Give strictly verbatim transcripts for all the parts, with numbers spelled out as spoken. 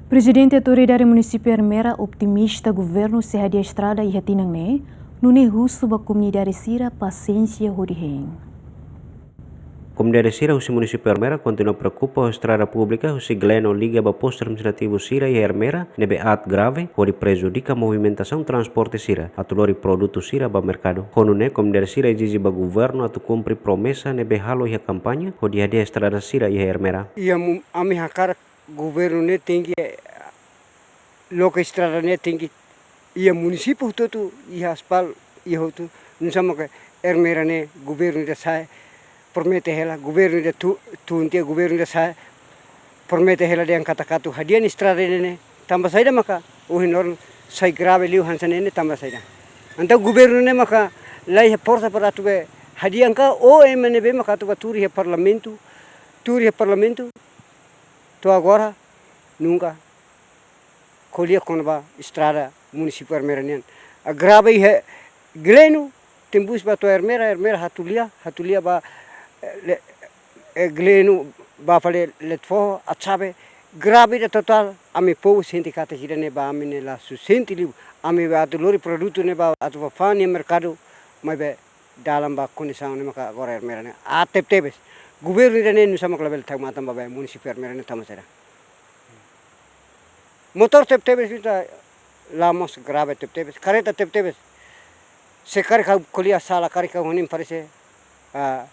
Prezidente Autoridade Munisípiu Ermera optimista governu sei hadi'a estrada iha tinan ne'e, nune'e husu ba komunidade sira pasiénsia hodi hein. Komunidade sira husi Munisípiu Ermera kontinua preokupa ho estrada públika husi Gleno liga ba postu administrativu sira iha Ermera ne'ebé aat grave hodi prejudika movimentasaun transporte sira atu lori produtu sira ba merkadu. Ho nune'e komunidade sira ezije ba governu atu kumpre promesa ne'ebé halo iha kampaña hodi hadi'a estrada sira iha Ermera. Iha mu-, ami hakarak governu ne'e tenke, eh, loke estrada ne'e tenke iha munisípiu hotu-hotu, iha aspal, iha hotu, nusá maka Ermera ne'e governu ida sa'e, promete hela, governu ida tu-, tun tiha, governu ida sa'e, promete hela dehan katak atu hadi'a estrada ne'e, tanba saida maka, ohin loron sai grave liu hanesan ne'e, tanba saida. Entaun governu ne'e maka, la iha forsa para atu bá, hadi'a ka, ou ema ne'ebé maka atu bá tuur iha parlamentu, tuur iha parlamentu, to'o agora, nunka ko'alia kona-ba estrada munisípiu Ermera nian. Grave iha Gleno, tembus bá to'o Ermera, Ermera Hatulia, Hatulia bá, eh, Le-, eh, Gleno bá fali Letefoho, Atsabe, grave ida totál, ami povu sente katak ida ne'e ba ami ne'e la sustenta liu, ami bá atu lori produtu ne'e bá atu bá fa'an iha merkadu, maibé dalan ba kondisaun ne'e maka agora Ermera ne'e aat tebetebes. Governu ida ne'e nusá maka labele tau matan ba, ba munisípiu Ermera ne'e tanba saida. Motór tebetebes ita la'o mós grave tebetebes. Karreta tebetebes. Se karik ha'u ko'alia sala karik ha'u hanesan parese, ah,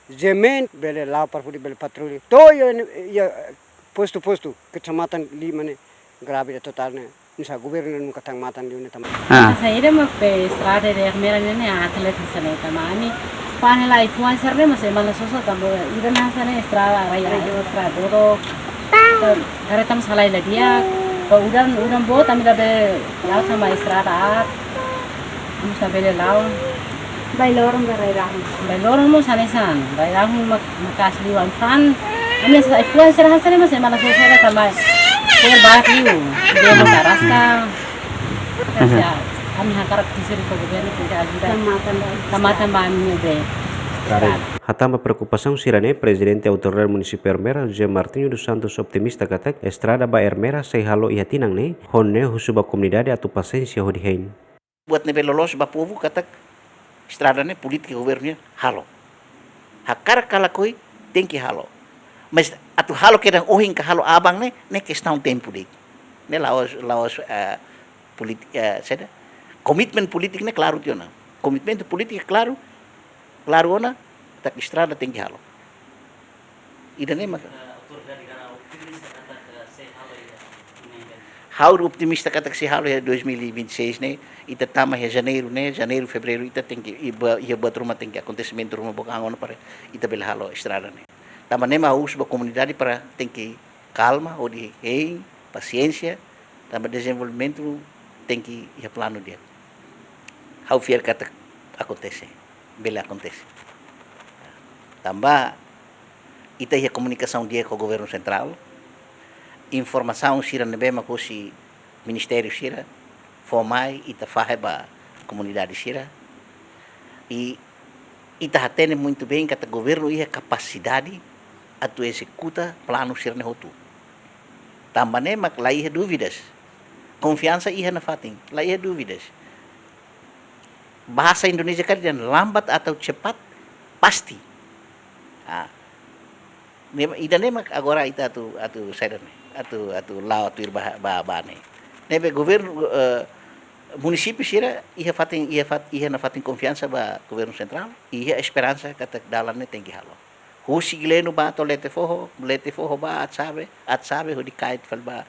jemen bele la'o para hodi bele patrullu. To'o iha, iha postu-postu, kecamatan lima ne'e grave ida totál ne'e. Nusá governu nunka tau matan liu ne'e tanba. Ah. Asa ida mak be estrada de Ermera ne'e aat tebetebes hanesan ne'e tanba ami. Pane la ifuan serne mas ema la sosa tanba ida hanesan ne'e estrada rai rai estrada dodok. Karreta mós halai la di'ak. Ba udan, udan boot ami labele la'o tanba estrada aat. Mós labele la'o. Bailoron ba rai-rahun. Bailoron mós hanesan. Rai-rahun mak-, maka'as liu an fan. Ami sa ifuan sira hanesan ne'e mas ema la sosa sira tanba. Ter barak liu. Dia mós araska. Kasi, ah, ami hakarak husi governu tenke ajuda. Tau matan ba. Tau matan ba ami ne'ebé. Hatán ba preokupasaun sira-ne'e, Prezidente Autoridade Munisípiu Ermera, José Martinho dos Santos, optimista katak estrada ba Ermera sei halo iha tinan ne'e, ho nune'e husu ba komunidade atu pasiénsia hodi hein. Buat ne'ebé loloos ba povu katak estrada ne'e polítika governu nian halo. Hakarak ka lakohi tenke halo. Mas atu halo kedan ohin ka halo aban ne'e, ne'e kestaun tempu de'it. Ne'e la'ós, la'ós, eh, políti-, eh, saida? Komitmen polítiku ne'e klaru tiha ona. Komitmen polítiku klaru, klaru ona, katak estrada tenke halo. Ida-ne'e maka. Ha'u optimista katak sei halo iha dois mil e vinte e seis ne'e, ita tama iha Janeiru ne'e, Janeiru, Fevereiru, ita tenke, iha ba-, iha buat ruma tenke, akontesimentu ruma book an ona para ita bele halo estrada ne'e. Tanba ne'e mak ha'u husu ba komunidade para tenke kalma, hodi hein, pasiénsia, tanba dezenvolvimentu tenke iha planu di'ak. Ha'u fiar katak akontese, bele akontese. Tanba ita iha komunikasaun di'ak ho governu sentrál, informasaun sira ne'ebé mak husi ministériu sira fó mai ita fahe ba komunidade sira. I ita hatene muito bem katak governu iha kapasidade atu ezekuta planu sira-ne'e hotu. Tanba ne'e mak la iha dúvidas. Konfiansa iha nafatin, la iha dúvidas. Bahasa Indonesia karik dehan lambat atau cepat, pasti. Ah. Ne'e, ida-ne'e mak agora ita atu, atu saida ne'e, atu, atu la'o tuir ba, ba, ba ne'e. Ne'ebé governu, eh, munisípiu sira iha fatin, iha fat-, iha nafatin konfiansa ba governu sentrál, iha esperansa katak dalan ne'e tenke halo. Husi Gleno bá to'o Letefoho, Letefoho bá Atsabe, Atsabe hodi kait fali ba,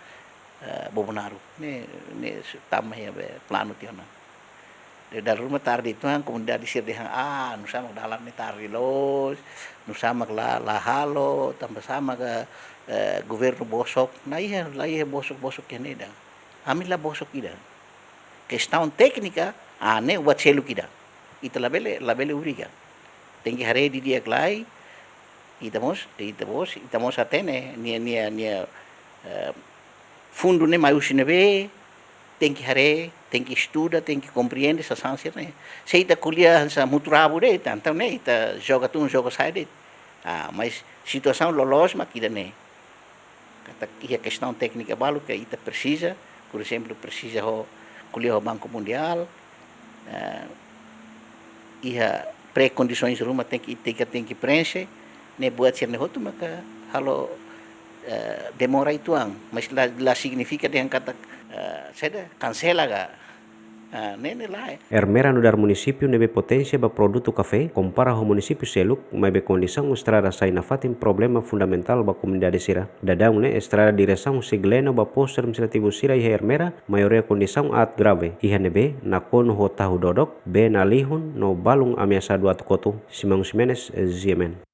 eh, Bobonaro. Ne'e, ne'e su-, tama iha be planu tiha ona. Dala ruma tarde uitoan komunidade sira dehan, ah, nusá mak dalan ne'e tarde loos, nusá mak la, la halo, tanba sá mak, eh, governu bosok. La iha, la iha bosok-bosok iha ne'e ida. Ami la bosok ida. Kestaun téknika, ah, ne'e buat seluk ida. Ita labele, labele obriga. Tenke haree didi'ak lai, ita mós, ita mós, ita mós hatene, nia, nia, nia, eh, fundu ne'e mai husi ne'ebé, tenke haree, tenke estuda, tenke komprende sasán sira-ne'e. Se ita ko'alia hanesan mutu rabu de'it, entaun ne'e ita joga tun, joga sa'e de'it. Ah, mas situasaun loloos mak ida-ne'e. Iha kestaun téknika balu ke ita presiza, por ezemplu, presiza ho ko'alia ho Banku Mundiál, eh, iha pré-kondisoens ruma tenke, ita tenke preenxe, ne'e buat sira-ne'e hotu maka halo, eh, demora uitoan, mas la, la signifika dehan katak, eh, saida, kansela ka, ah, ne'e, ne'e lae. Ermera nu'udar munisípiu ne'ebé poténsia ba produtu kafé, kompara ho munisípiu seluk, maibé kondisaun estrada sai nafatin problema fundamentál ba komunidade sira. Daudaun ne'e estrada diresaun husi Gleno ba postu administrativu sira iha Ermera, maioria kondisaun aat grave, iha ne'ebé nakonu ho tahu dodok, bee nalihun no balun ameasadu atu kotu. Simão Ximenes, G M N.